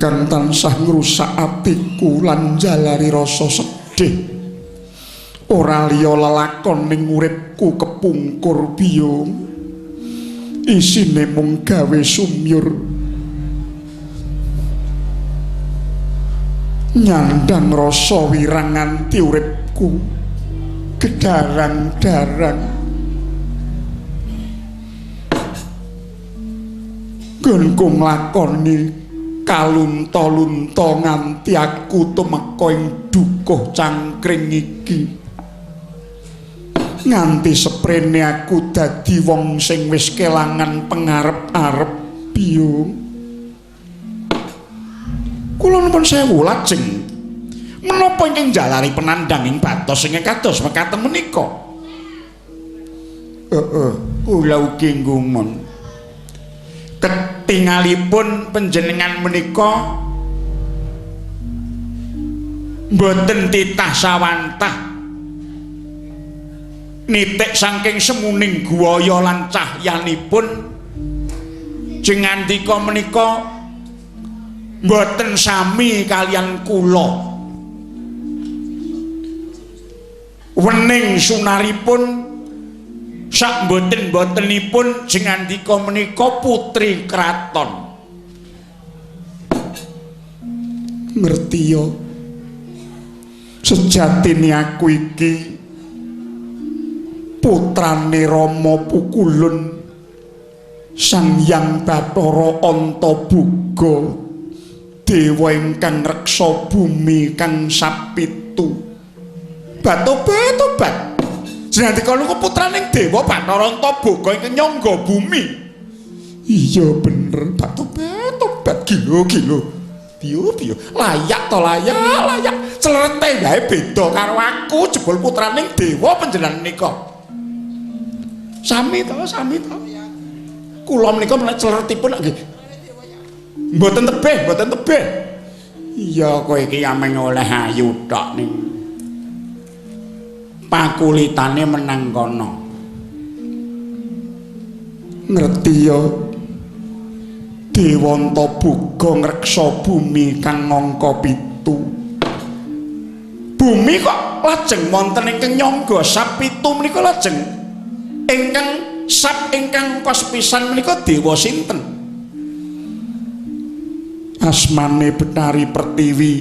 Ingkang tansah ngrusak atiku lan njalari rasa sedih. Ora liya lelakon ning uripku kepungkur biyung. Isine mung gawe sumyur. Nyandang rasa wirang nganti uripku gedarang-darang. Nggonku nglakoni kalunta-lunta nganti aku tumeka ing dukuh cangkring iki. Nganti seprene aku dadi wong sing wis kelangan pengarep-arep biyung. Kula nuwun sewu lajeng menapa ingkang njalari penandang ing batos ingkang kados mekaten menika? Heeh, kula ugi nggumun. Ketingalipun panjenengan menika mboten titah sawantah nitik saking semuning guaya lan cahyanipun jengandika menika mboten sami kalian kula. Wening sunaripun sak mboten-mbotenipun jengandika menika putri kraton. Ngerti ya, sejatine aku iki putrane Rama Pukulun Sang Hyang Bathara Antaboga, dewa ingkang reksa bumi kang sapitu. Batobat-tobat. Jenengandika niku putraning dewa Bathara Antaboga ingkang nyangga bumi. Iya bener, batobat-tobat gila-gila. Biyo-biyo, layak to layak, layak. Clerete wae beda karo aku jebul putraning dewa panjenengan menika. Sami to, sami to. Kula menika menawi cleretipun nggih. Mboten tebih, mboten tebih. Iya kowe iki ameng oleh ayu tok ning pakulitane menang kono. Ngerti ya, Dewa Antaboga ngreksa bumi kang angka 7. Bumi kok lajeng wonten ingkang nyangga sap 7 menika lajeng ingkang sap ingkang kos pisan menika dewa sinten? Asmane Betari Pertiwi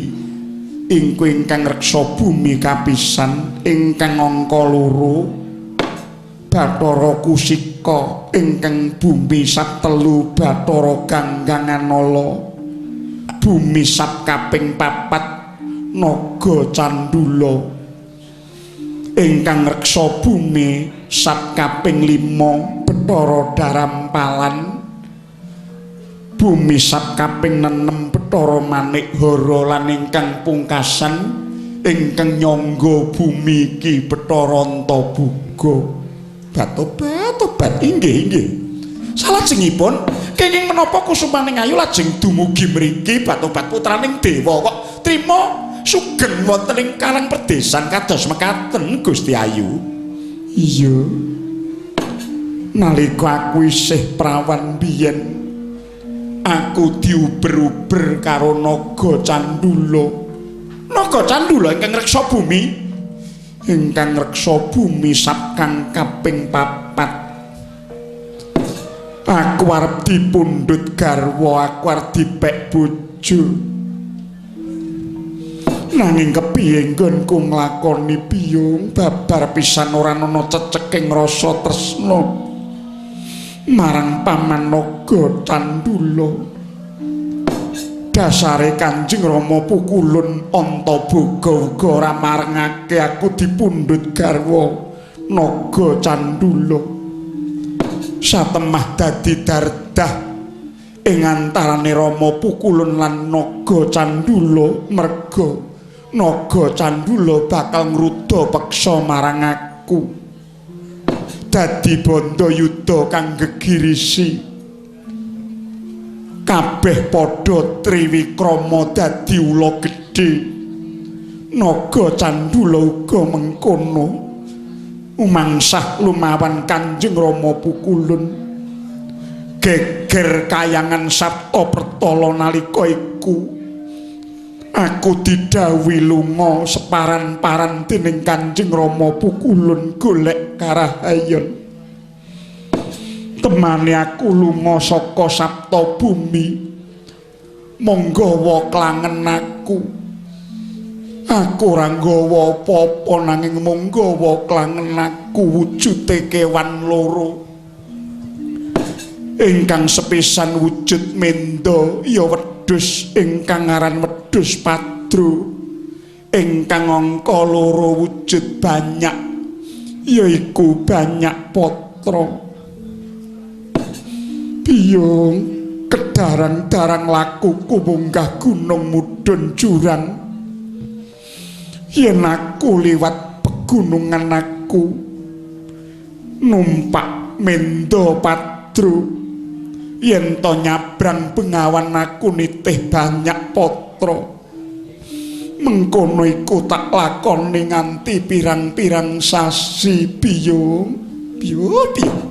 ingku ingkang reksa bumi kapisan. Ingkang angka 2 Bathara Kusika, ingkang bumi sap 3 Bathara Gangganganala, bumi sap kaping 4 Naga Candula, ingkang reksa bumi sap kaping 5 Bathara Darampalan, bumi sap kaping 6 Bathara Manikhara, lan ingkang pungkasan ingkang nyangga bumi iki Bathara Antaboga. Batobat-tobat inggih inggih. Salajengipun kenging menapa kusumaning ayu lajeng dumugi mriki Batobat putraning dewa kok trima sugeng wonten ing karang perdesan kados mekaten Gusti Ayu? Iya. Nalika aku isih prawan biyen aku diuber-uber karo Naga Candula. Naga Candula ingkang reksa bumi, ingkang reksa bumi sap kang kaping 4. Aku arep dipundhut garwa, aku arep dipek bojo. Nanging kepiye nggonku nglakoni biyung babar pisan ora ana ceceking rasa tresna marang paman Naga Candula. Dasare Kanjeng Rama Pukulun Antaboga uga ora marengake aku dipundhut garwa Naga Candula. Satemah dadi dardah ing antarane Rama Pukulun lan Naga Candula, merga Naga Candula bakal ngruda peksa marang aku. Dadi bandha yuda kang gegirisi. Kabeh padha triwikrama dadi ula gedhe. Naga Candula uga mengkono. Umangsah lumawan Kanjeng Rama Pukulun. Geger kayangan Sabta Pertala nalika iku aku didhawuhi lunga separan-paran dening Kanjeng Rama Pukulun golek karahayon. Temane aku lunga saka Sabta Bumi monggawa klangen aku. Aku ora nggawa apa-apa nanging mung nggawa klangen aku wujude kewan loro. Ingkang sepisan wujud menda ya wedhus ingkang aran wedhus Padro. Ingkang angka loro wujud banyak yaiku banyak patra. Biyung kedarang-darang lakuku munggah gunung mudhun jurang. Yen aku liwat pegunungan aku numpak menda Padro, yen to nyabrang bengawan aku nitih banyak patra. Mengkono iku tak lakoni nganti pirang-pirang sasi. Biyung, biyung, biyung.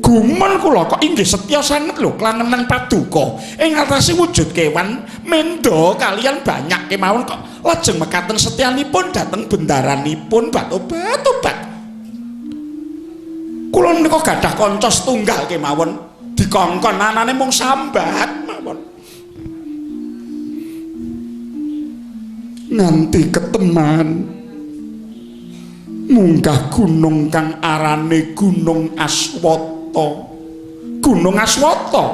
Gumun kula kok inggih setya sanget lho klangenan paduka ing atase wujud kewan menda kalian banyak kemawon kok lajeng mekaten setyanipun dhateng bendaranipun batobat-obat. Kula menika gadah kanca setunggal kemawon dikongkon anane mung sambat mawon. Nganti keteman munggah gunung kang arane Gunung Aswata. Gunung Aswata?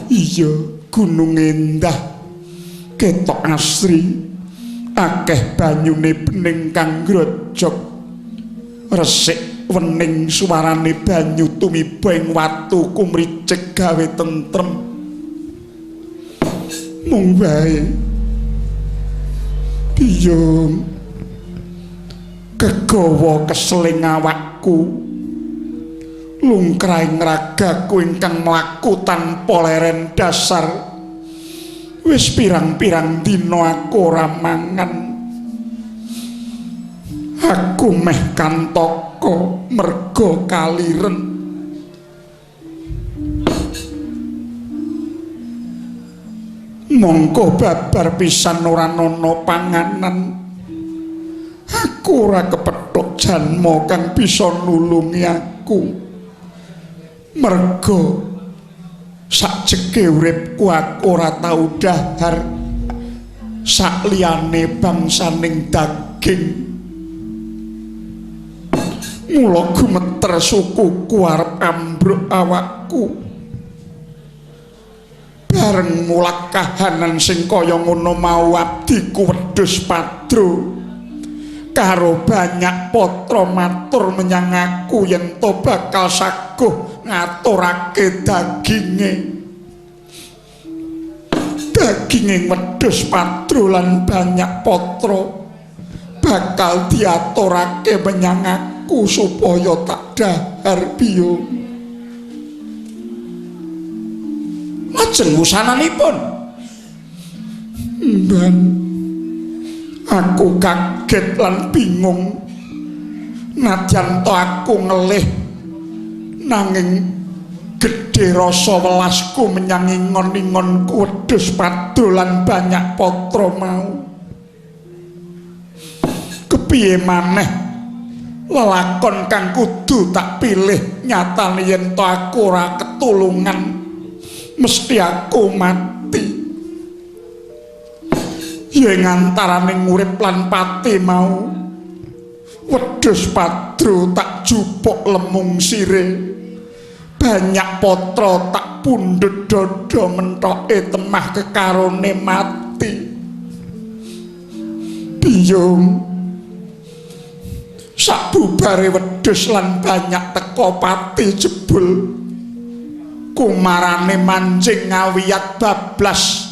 Iya, gunung endah ketok asri, akeh banyune bening kang grojok, resik wening suarane banyu tumiba ing watu kumricik gawe tentrem. Mung wae biyung kegawa keseling awakku, lungkrahing ragaku ingkang mlaku tanpa leren dasar. Wis pirang-pirang dina aku ora mangan. Aku meh kantaka merga kaliren. Mongko babar pisan ora ana panganan. Aku ora kepethuk janma kang bisa nulungi aku. Merga sakjeke uripku aku ora tau dahar sakliyane bangsaning daging. Mula gumeter sukuku arep ambruk awakku. Bareng mulak kahanan sing kaya ngono mau abdiku wedhus Padro karo banyak patra matur menyang aku yen to bakal saguh ngaturake daginge. Daginge wedhus Padro lan banyak patra bakal diaturake menyang aku supaya tak dahar biyung. Lajeng wusananipun mban aku kaget lan bingung. Nadyan to aku ngelih nanging gedhe rasa welasku menyang ingon-ingonku wedhus Padro lan banyak patra mau. Kepiye maneh lelakon kang kudu tak pilih nyatane yen to aku ora ketulungan mesti aku mati. Yen antarane urip lan pati mau wedhus Padro tak jupuk lemung sire, banyak patra tak pundhut dada menthoke temah kekarone mati. Biyung sakbubare wedhus lan banyak teka pati jebul kumarane mancing ngawiyat bablas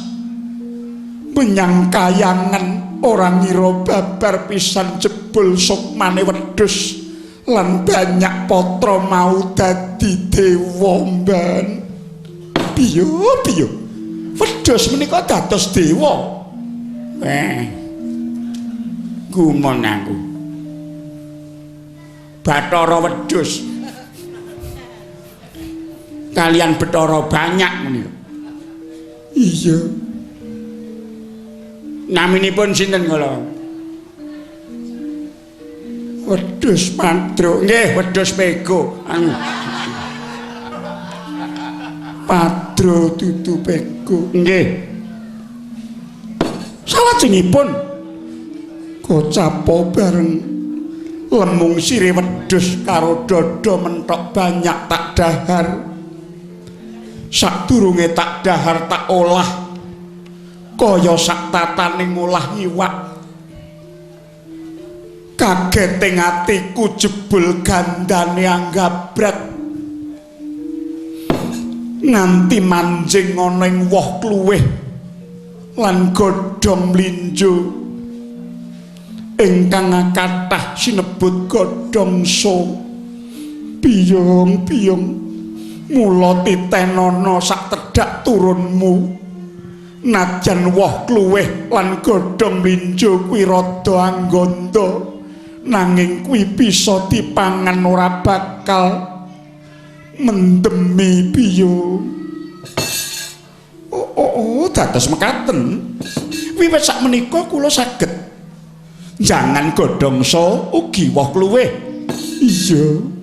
menyang kayangan ora ngira babar pisan jebul sukmane wedhus lan banyak patra mau dadi dewa mban. Piyo piyo wedhus menika dados dewa. Gumun aku Bathara wedhus. Kalian Bathara Banyak menika. Iya. Naminipun sinten kula? Wedhus Padro. Nggih, wedhus pego. Padro dudu pego. Nggih. Salajengipun kocapo bareng lemung sire wedhus karo dada menthok banyak tak dahar. Sadurunge tak dahar tak olah kaya sak tatane ngolah iwak. Kaget ing atiku jebul gandane anggabrat nganti manjing ana ing woh kluwih lan godhong mlinjo ingkang kathah sinebut godhong so. Biyung-biyung mula titenana sak tedhak turunmu. Najan woh kluwih lan godhong mlinjo kuwi rada angganda, nanging kuwi bisa dipangan ora bakal mendemi biyung. Oh, dados mekaten. Wiwit sakmenika kula saged jangan godhong so ugi woh kluwih. Iya.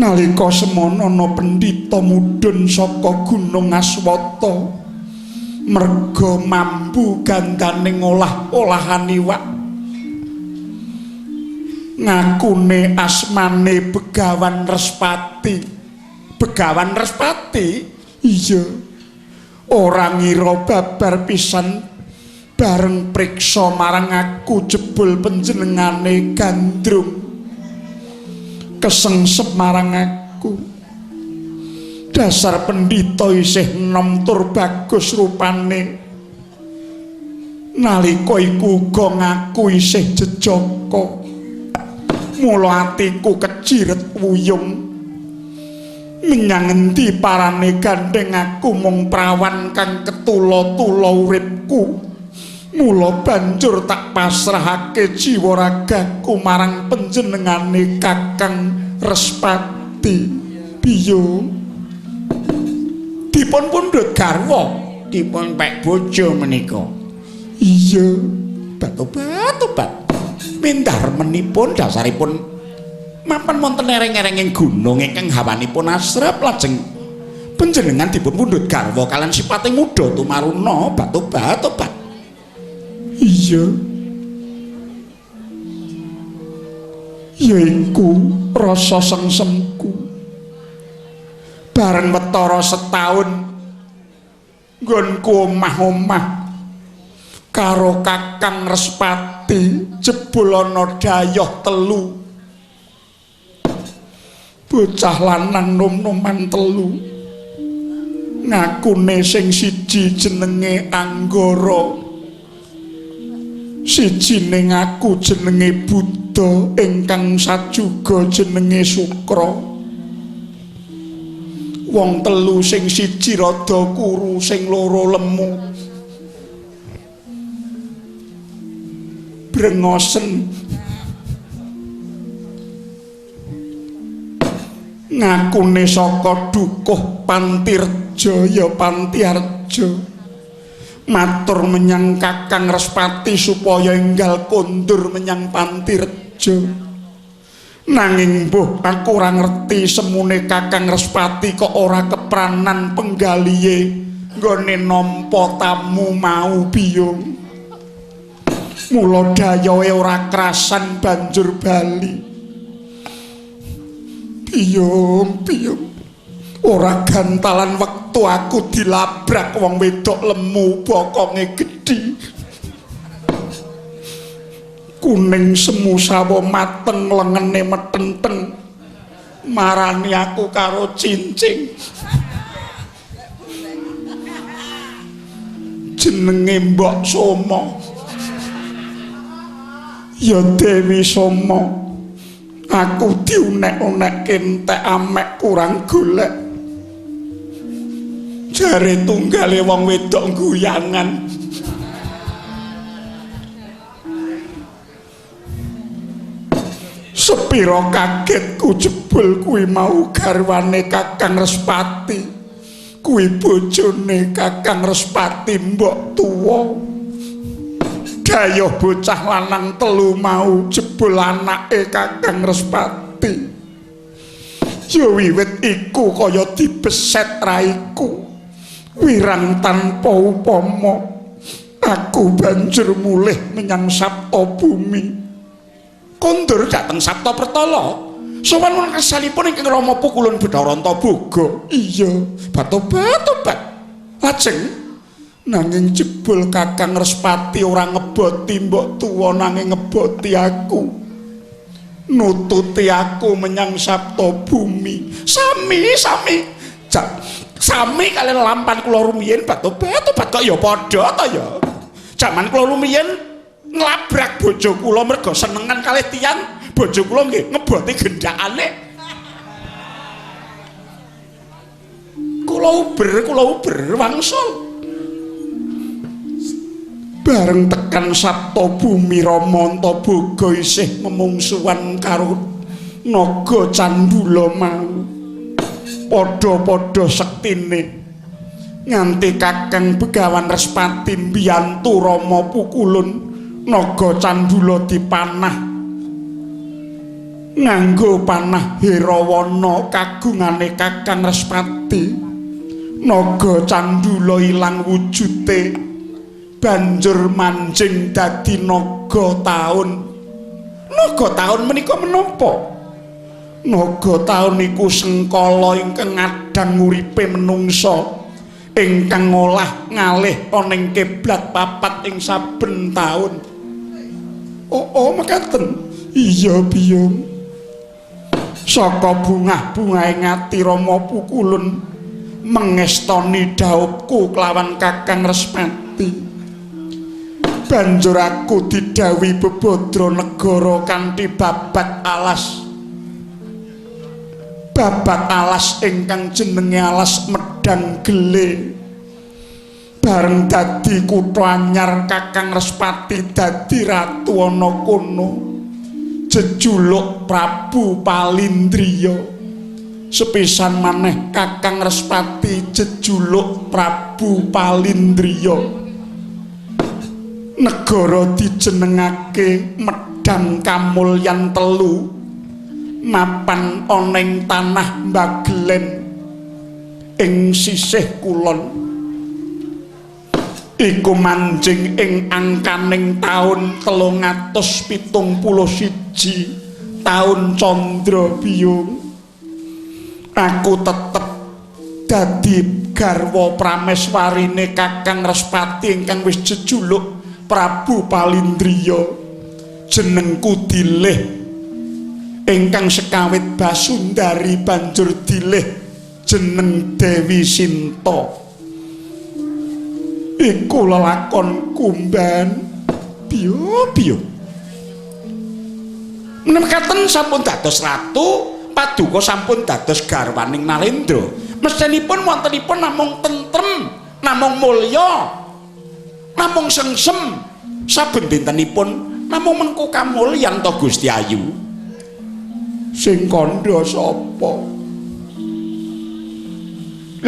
Nalika semono ana pendhita mudhun saka Gunung Aswata merga mambu gandane ngolah-olahan iwak. Ngakune asmane Begawan Respati. Begawan Respati? Iya. Ora ngira babar pisan bareng priksa marang aku jebul panjenengane gandrung. Kesengsem marang aku. Dasar pendhita isih enom tur bagus rupane. Nalika iku uga ngaku isih jejaka. Mula atiku keciret wuyung. Menyang endi parane gandheng aku mung prawan kang ketula-tula uripku. Mula banjur tak pasrahake jiwa ragaku marang panjenengane Kakang Respati. Biyung. Dipun pundhut garwa, dipun pek bojo menika. Iya, batobat-tobat. Mindarmenipun dasaripun mapan wonten ereng-erenging gunung ingkang hawanipun asrep lajeng panjenengan dipun pundhut garwa kalian sipate muda tumaruna batobat-tobat. Iya. Yaiku rasa sengsemku. Bareng wetara setahun nggonku omah-omah karo Kakang Respati jebul ana dayoh telu. Bocah lanang nom-noman telu. Ngakune sing siji jenenge Anggara. Sijine ngaku jenenge Buddha, ingkang sajuga jenenge Sukra. Wong telu sing siji rada kuru, sing loro lemu. Brengosen. Ngakune saka dukuh Pantirja ya Pantiarja. Matur menyang Kakang Respati supaya enggal kondur menyang Pantirja. Nanging mbuh aku ora ngerti semune Kakang Respati kok ora kepranan penggalihe nggone nampa tamu mau biyung. Mula dayohe ora krasan banjur bali. Biyung, biyung. Ora gantalan wektu aku dilabrak wong wedok lemu bokonge gedhi. Kuning semu sawo mateng lengene metenteng. Marani aku karo cincing. Jenenge Mbok Somo. Ya Dewi Somo. Aku diunek-unekke entek amek kurang golek. Jare tunggale wong wedok guyangan. Sepira kagetku jebul kuwi mau garwane Kakang Respati. Kuwi bojone Kakang Respati mbok tuwa. Dayoh bocah lanang telu mau jebul anake Kakang Respati. Ya wiwit iku kaya dibeset raiku. Wirang tanpa upama aku banjur mulih menyang Sapta Bumi. Kondur dhateng Sapta Pertala. Sowan kersanipun ingkang Rama Pukulun Bathara Antaboga. Iya, batobat-tobat. Lajeng nanging jebul Kakang Respati ora ngeboti mbok tuwa nanging ngeboti aku. Nututi aku menyang Sapta Bumi. Sami-sami. Sami kalian lampan kula rumiyin batobat-tobat kok ya padha ta ya. Jaman kula rumiyin nglabrak bojo kula mergo senengan kalih tiyang, bojo kula nggih ngeboti gendakane. Kula uber wangsul. Bareng tekan Sapta Bumi Rama Antaboga isih memungsuhan karo Naga Candula mau. Padha-padha sektine nganti Kakang Begawan Respati mbiyantu Rama Pukulun Naga Candula dipanah nganggo panah Herawana kagungane Kakang Respati. Naga Candula ilang wujute banjur manjing dadi naga taun. Naga taun menika menapa? Naga taun niku sengkala ingkang ngadang uripe menungsa ingkang ngolah ngalih ana ing kiblat papat ing saben taun. Oh, mekaten. Iya, Biyung. Saka bungah-bungahe ngati Rama Pukulun mengestoni dhaupku kelawan Kakang Respati. Banjur aku didhawuhi bebadra negara kanthi babat alas. Babat alas ingkang jenenge alas Medang Gele. Bareng dadi kutha anyar Kakang Respati dadi ratu ana kono. Jejuluk Prabu Palindriya. Sepisan maneh Kakang Respati jejuluk Prabu Palindriya. Negara dijenengake Medang Kamulyan Telu. Mapan ana ing tanah Bagelen ing sisih kulon. Iku manjing ing angkaning taun 371 taun Candra Biyung. Aku tetep dadi garwa prameswarine Kakang Respati ingkang wis jejuluk Prabu Palindriya. Jenengku dilih ingkang sekawit Basundari banjur dilih jeneng Dewi Sinta. Iku lelakon kumban biyo-biyo. Menemkaten sampun dados ratu, paduka sampun dados garwaning Narendra. Mestinipun wontenipun namung tentrem, namung mulya, namung sengsem. Saben dintenipun namung mengku kamulyan to Gusti Ayu. Sing kandha sapa?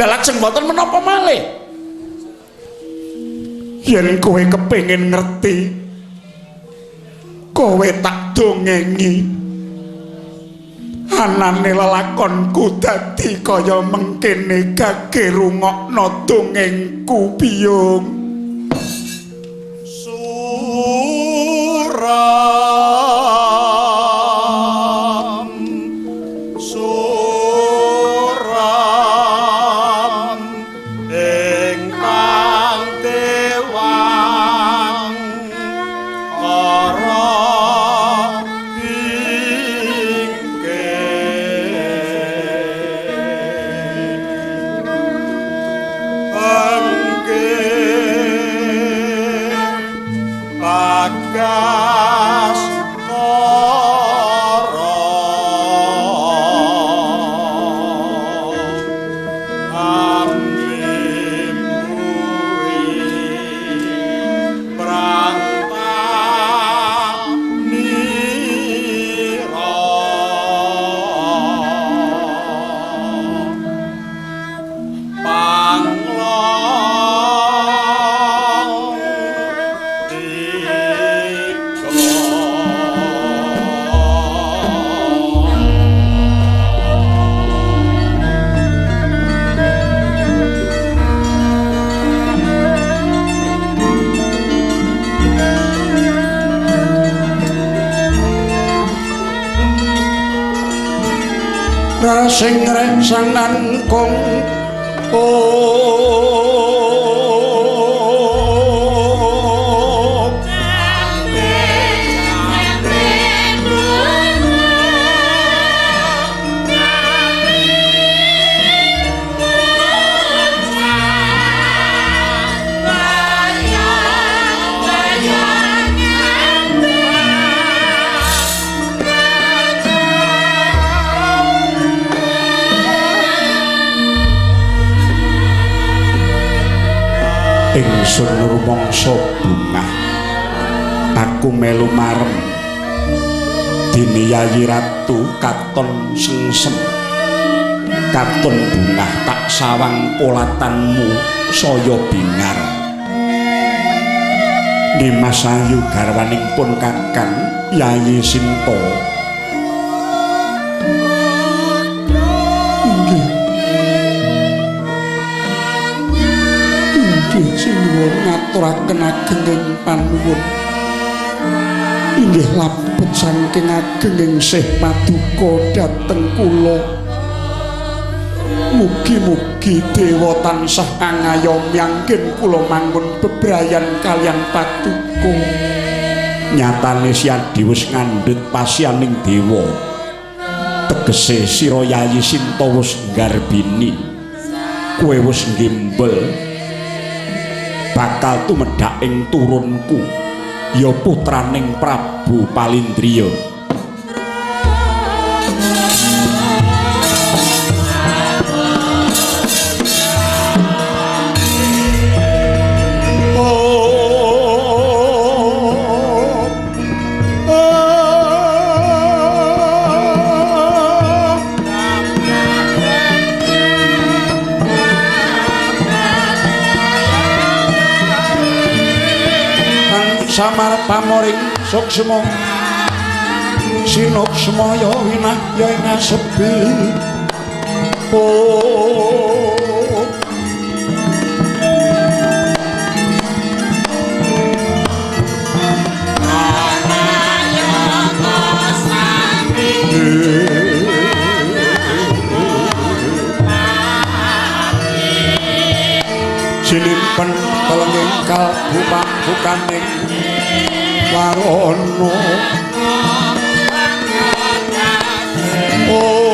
Lah lajeng wonten menapa malih? Yen kowe kepengin ngerti, kowe tak dongengi. Anane lelakonku dadi kaya mengkene gage rungokno dongengku Biyung. Suram ingkang dewang kara inggih bagas kara amlimbuhi prantanira. Sing resanan kong ingsun rumangsa bungah aku melu marem dene Yayi Ratu katon sengsem katon bungah tak sawang polatanmu saya bingar. Nimas Ayu garwaning pun Kakang Yayi Sinta. Inggih. Inggih sinuwun ngaturaken agenging panuwun. Inggih labet saking agenging Sih Paduka dhateng kula. Mugi-mugi dewa tansah angayomi anggen kula manggon bebrayan kaliyan paduka. Nyatane Siadi wis ngandhut pasianing dewa. Tegese sira Yayi Sinta wis nggarbini. Kowe wis nggembel bakal tumedhak ing turunku, ya putraning Prabu Palindriya. Samar pamoring suksma sinuksmaya winahya ing asepi. Oh sinimpen telenging kalbu pambukaning warono. Oh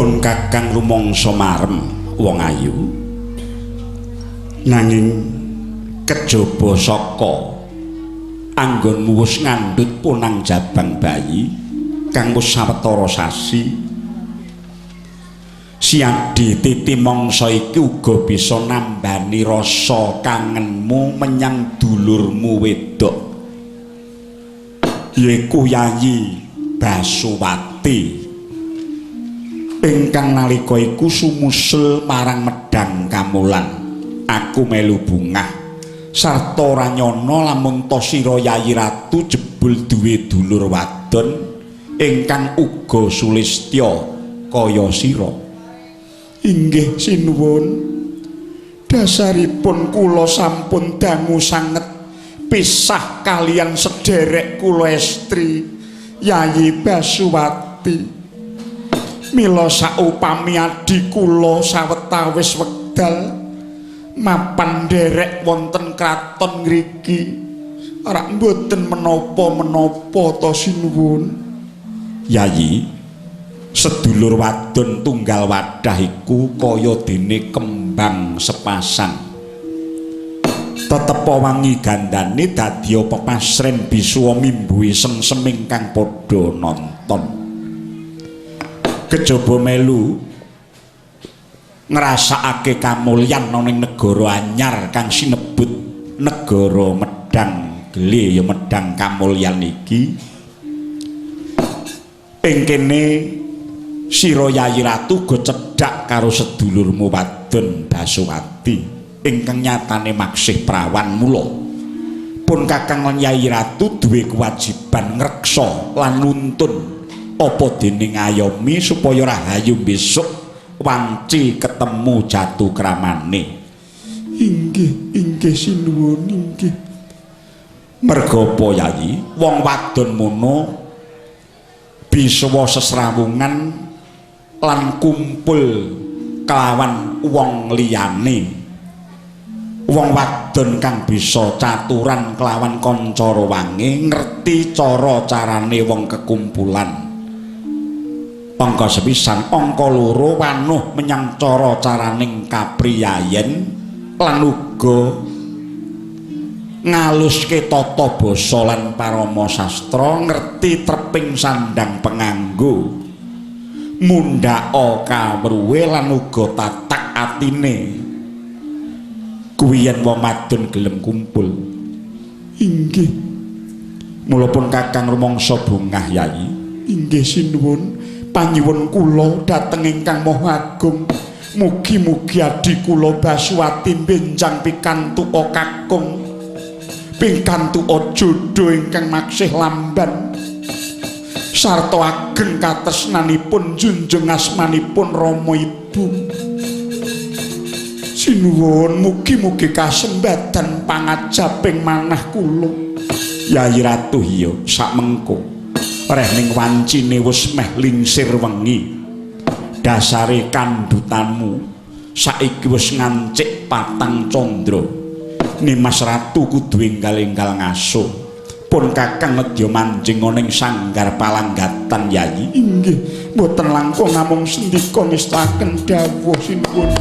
Pun Kakang rumangsa marem wong ayu. Nanging kejaba saka anggonmu wis ngandhut punang jabang bayi kang wis sawetara sasi. Siadi titi mangsa iki uga bisa nambani rasa kangenmu menyang dulurmu wedok, yaiku Yayi Basuwati ingkang nalika iku sumusul marang Medang Kamulan. Aku melu bungah sarta ora nyana lamun ta sira Yayi Ratu jebul duwe dulur wadon ingkang uga sulistya kaya sira. Inggih sinuwun, dasaripun kula sampun dangu sanget pisah kalian sederek kula estri Yayi Basuwati. Mila saupami adi kula sawetawis wekdal mapan nderek wonten kraton ngriki, rak mboten menapa-menapa ta sinuwun. Yayi, sedulur wadon tunggal wadah iku kaya dene kembang sepasang. Tetepa wangi gandane dadi pepasren bisuwa mimbuhi sengsem ingkang padha nonton. Kejaba melu ngrasakake kamulyan ana ning negara anyar kang sinebut negara Medang Gele, ya Medang Kamulyan iki. Ing kene sira Yayi Ratu go cedhak karo sedulurmu wadon Basuwati ingkang nyatane maksih prawan. Mula pun Kakang lan Yayi Ratu duwe kewajiban ngreksa lan nuntun apa dene ngayomi supaya rahayu besok wanci ketemu jatuh kramane. Inggih, inggih sinuwun, inggih. Merga apa Yayi? Wong wadon mono bisa sesrawungan lan kumpul kelawan wong liyane. Wong wadon kang bisa caturan kelawan kanca rewange, ngerti cara-carane wong kekumpulan. Angka sepisan, angka loro wanuh menyang cara-caraning kapriyayen lan uga ngaluske tata basa lan parama sastra, ngerti treping sandang penganggo, mundhaka kawruhe lan uga tatak atine. Kuwi yen wong wadon gelem kumpul. Inggih. Mula pun Kakang rumangsa bungah Yayi. Inggih sinuwun, panyuwun kula dhateng ingkang Maha Agung. Mugi-mugi adi kula Basuwati benjang pikantuk kakung, pikantuk jodho ingkang maksih lamban sarta ageng katresnanipun junjung asmanipun Rama Ibu. Sinuwun, mugi-mugi kasembadan pangajaping manah kula. Yayi Ratu iya sak mengko reh ning wancine wis meh lingsir wengi. Dasare kandhutanmu saiki wis ngancik patang candra. Nimas Ratu kudu enggal-enggal ngaso. Pun Kakang nedya manjing ana ing sanggar palanggatan Yayi. Inggih, mboten langkung namung sendika ngestaken dawuh sinuwun.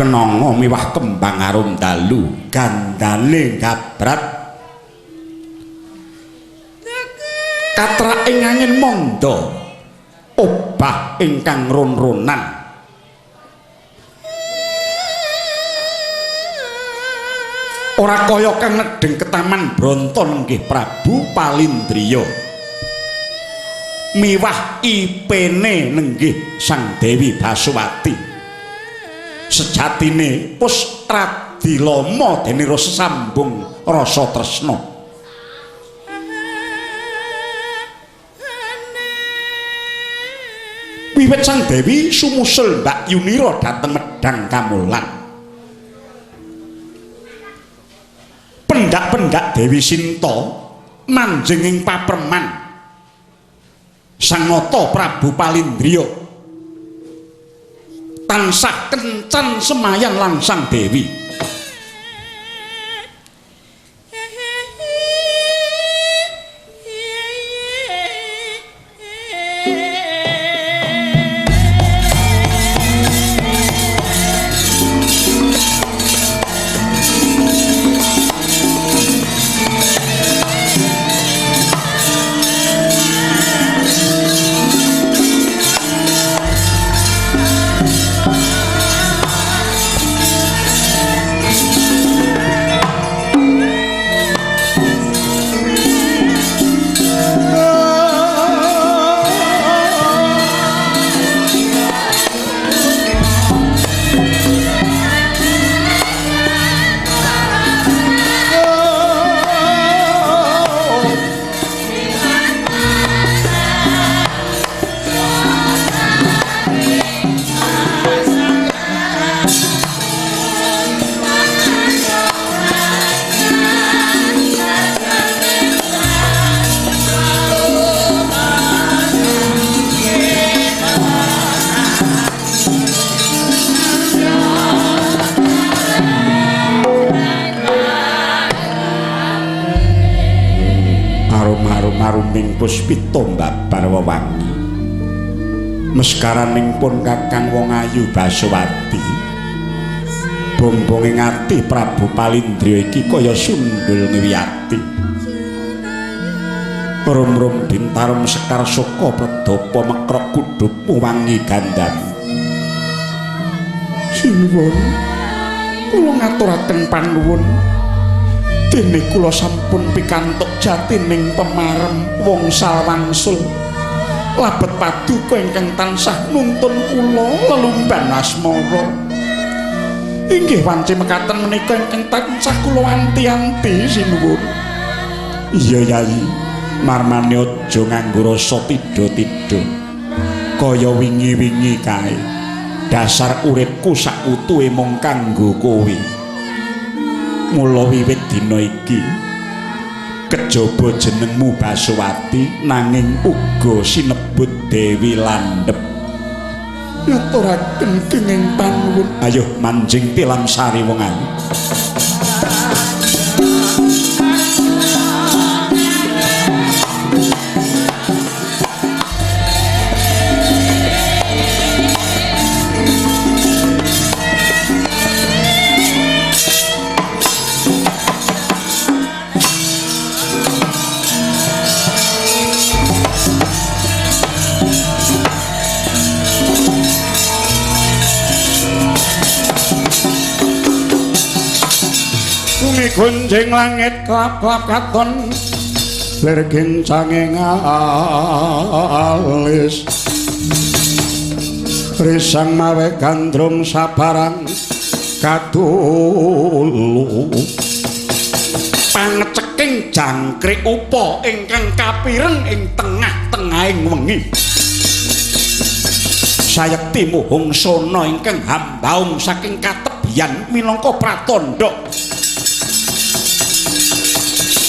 Kenanga miwah kembang arum dalu gandane gabrat katraking angin mondho obah ingkang ron-ronan. Ora kaya kang nedheng ketaman Bronton nggih Prabu Palindriya miwah ipene nenggih Sang Dewi Basowati. Sejatine wis radi lama dene sambung rasa tresna. Wiwit Sang Dewi sumusul Mbak Yunira dhateng Medang Kamulan. Pendak-pendak Dewi Sinta manjing ing papreman Sang Nata Prabu Palindriya tansah kencan semayan lan Sang Dewi. Aruming puspita mbabar wewangi meskaraning pun kakang wong ayu Basowati bombonge ati Prabu Palindriya iki kaya sundul ngwiyati. Rum-rum bintarum sekar soka pledapa mekrok kudupmu wangi gandam. Sinuwun kula ngaturaken panuwun dene kula sampun pikantuk jatining pemarem wongsal wangsul labet paduka ingkang tansah nuntun kula lelumban asmara. Inggih wanci mekaten menika ingkang tansah kula anti-anti sinuwun. Iya Yayi, marmane aja nganggo rasa tidha-tidha kaya wingi-wingi kae. Dasar uripku sak utuhe mung kanggo kowe. Mula wiwit dina iki kejaba jenengmu Basowati nanging uga sinebut Dewi Landhep. Ngaturaken kenging panuwun. Ayo manjing tilam sari wong ayu. Gunjing langit klap-klap katon lir gincange ngalis risang mawe gandrung sabarang kadulu pangeceking jangkrik upa ingkang kapireng ing tengah-tengahing wengi sayekti muhung sona ingkang hambaung saking katebian minangka pratandha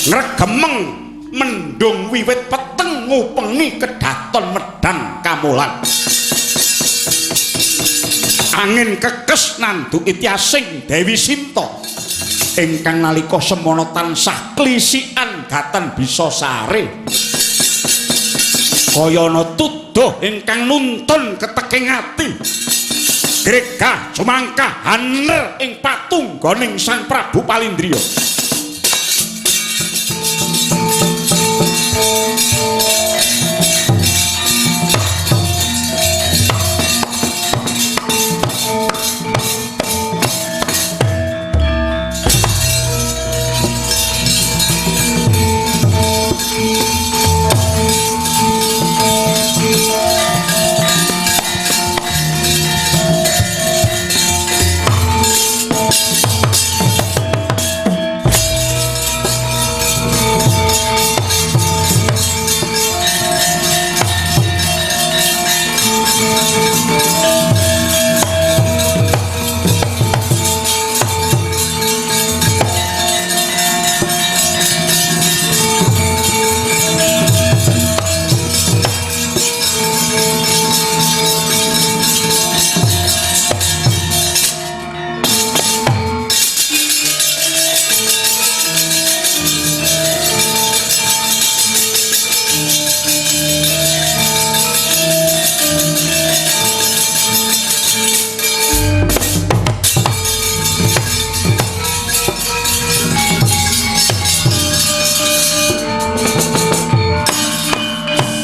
ngregemeng mendung wiwit peteng ngupengi kedaton Medang Kamulan. Angin kekes nanduki tiasing Dewi Sinta ingkang nalika semana tansah klisikan gatan bisa sare. Kaya ana tuduh ingkang nuntun keteking ati. Gregah jumangkah haner ing patunggoning Sang Prabu Palindriya.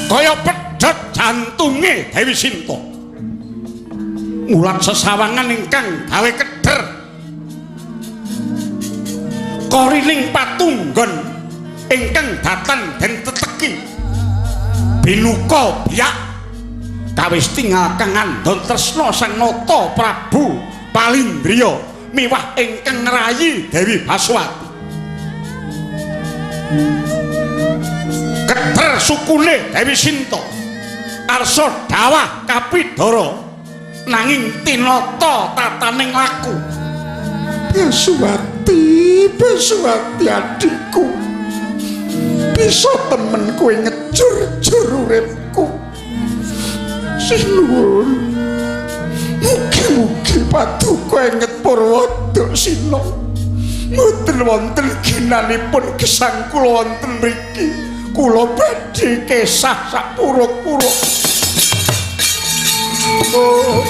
Kaya pedhot jantunge Dewi Sinta. Mulat sesawangan ingkang gawe keder. Korining patunggon ingkang datan den teteki. Binuka biak kawis tingal kang ngandhon tresna Sang Nata Prabu Palindriya miwah ingkang ngrayi Dewi Baswati. Keder sukune Dewi Sinta arsa dawah kapidara nanging tinata tataning laku. Baswati, Baswati adikku, bisa temen kowe ngejur-jur uripku. Sinuwun, mugi-mugi paduka enget Purwodaksina mboten wonten ginanipun gesang kula wonten mriki. Kula badhe kesah sak puruk-puruk. Oh.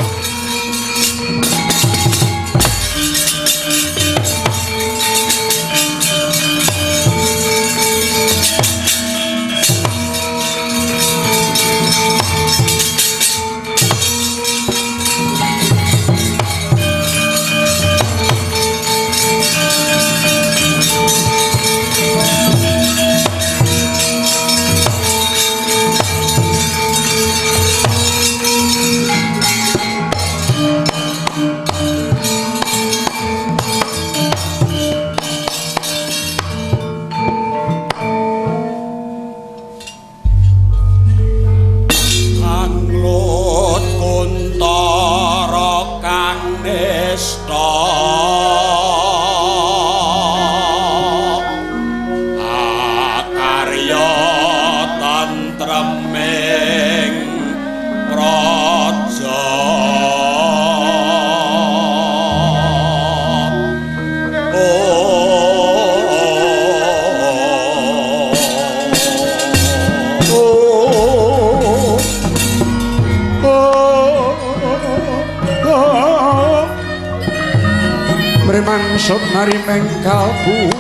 Mangsut nari mengkal butung.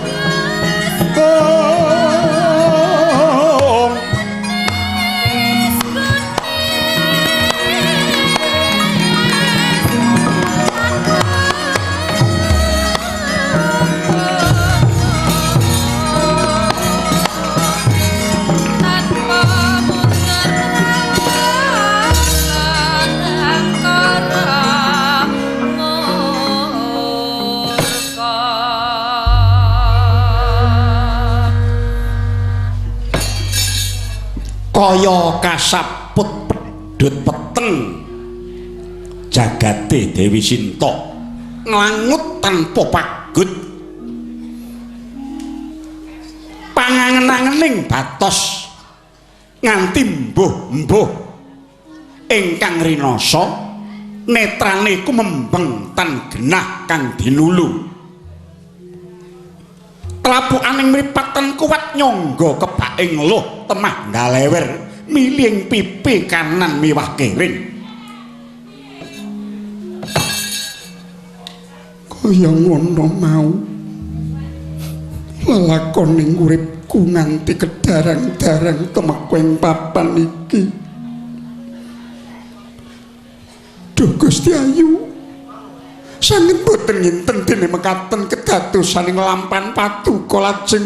Kaya kasaput pedhut peteng jagate Dewi Sinta nglangut tanpa pagut pangangen-angening batos nganti mbuh-mbuh ingkang rinasa netrane kumembeng tan genah kang dinulu. Tlapukaning mripat tan kuwat nyangga kebaking luh temah ngalewer miling pipi kanan miwah kiring. Kaya ngono mau lelakoning uripku nganti kedarang-darang tumeka ing papan iki. Duh Gusti Ayu, sanget boten nginten dene mekaten kedadosan ing lampan paduka lajeng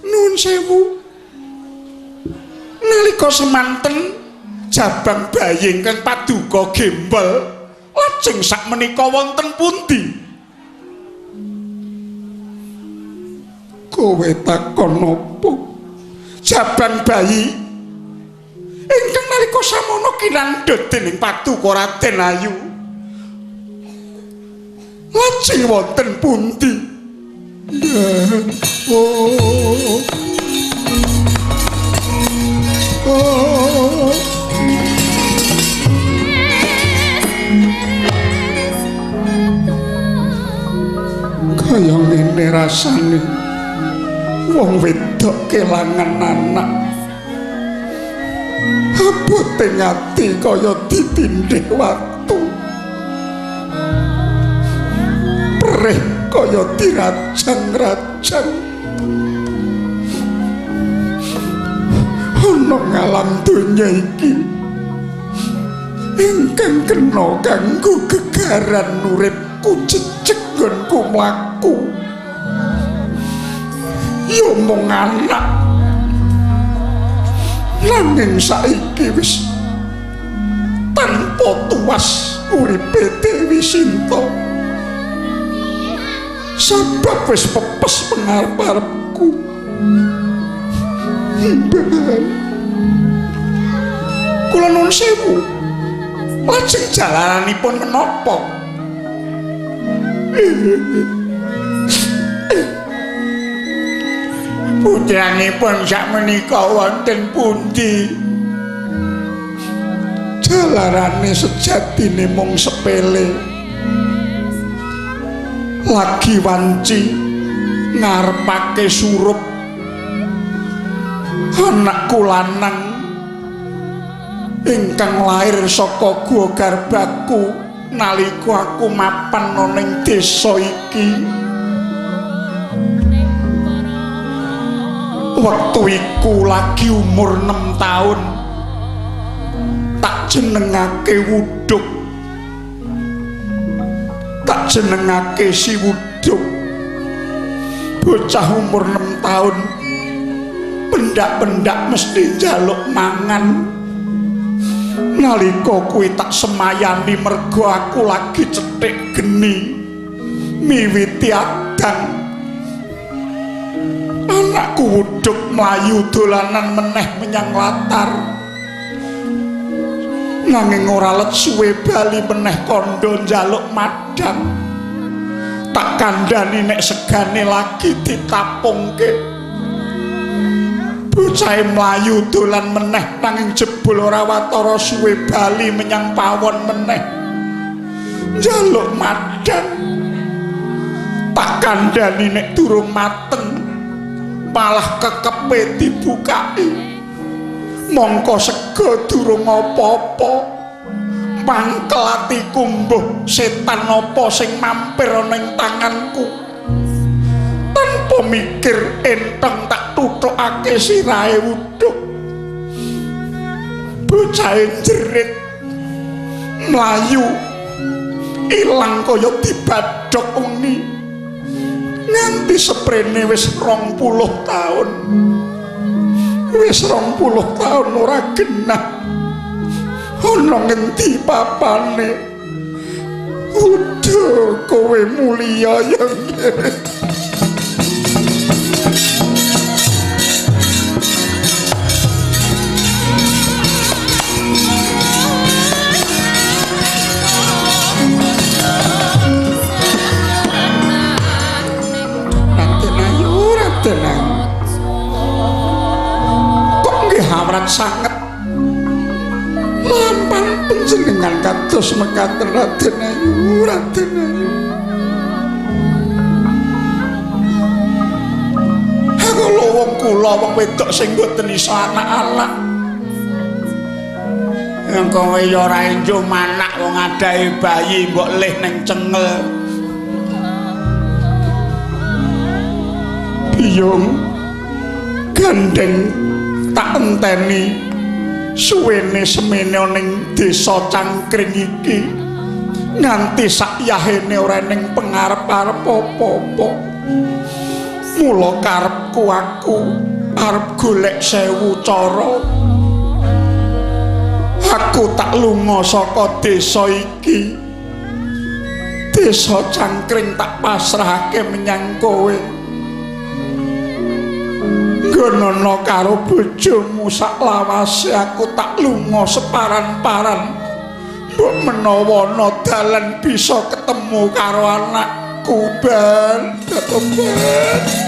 nuwun sewu. Nalika semanten jabang bayi ingkang paduka gembel lajeng sakmenika wonten pundi? Kowe takon napa? Jabang bayi ingkang nalika samono kinandhut dening paduka Raden Ayu lajeng wonten pundi? Oh. Oh. Kaya ngene rasane wong wedok kelangan anak. Abote ati kaya ditindih watu. Perih kaya dirajang-rajang. Ana ngalam donya iki ingkang kena kanggo gegaran uripku jejeg nggonku mlaku. Ya mung anak, nanging saiki wis tanpa tuas uripe Dewi Sinta. Sebab wis pepes pengarep-arepku. Kula nuwun sewu. Lajeng jalaranipun menapa? Putranipun sakmenika wonten pundi? Jalarane sejatine mung sepele. Lagi wanci ngarepake surup anakku lanang ingkang lair saka guwa garbaku nalika aku mapan ana ing desa iki. Wektu iku lagi umur 6 taun. Tak jenengake Wuduk. Tak jenengake si Wuduk. Bocah umur 6 taun pendak-pendak mesti njaluk mangan. Nalika kuwi tak semayani mergo aku lagi cethik geni miwiti adang. Anakku Wuduk mlayu dolanan meneh menyang latar. Nanging ora let suwe bali meneh kandha njaluk madang. Tak kandhani nek segane lagi ditapungke. Bocahe mlayu dolan meneh nanging jebul ora watara suwe bali menyang pawon meneh njaluk madang. Tak kandhani nek durung mateng malah kekepe dibukaki. Mongko sega durung apa-apa. Mangkel atiku mbuh setan apa sing mampir ana ing tanganku. Tanpa mikir enteng tak tuthukake sirahe Wuduk. Bocahe jerit mlayu ilang kaya dibadhok wengi. Nganti seprene wis 20 taun. Wis 20 taun ora genah. Ana ngendi papane? Wuduk kowe mulia ya. Kok nggih hawrat sanget lampan panjenengan kados mekaten Raden Ayu, Raden Ayu. Aku lho wong kula wong wedok sing mboten iso anak-anak. Yang kowe ya ora enjo manak wong adahe bayi mbok lih ning cengel. Biyung, gandeng tak enteni suwene semene ning desa Cangkring iki nganti sak yahene ora ning pengarep-arep apa-apa. Mula karepku aku arep golek sewu cara. Aku tak lunga saka desa iki. Desa Cangkring tak pasrahake menyang kowe. Nggonono karo bojomu saklawase aku tak lunga separan-paran. Mbok menawa ana dalan bisa ketemu karo anakku, Ben. Ben.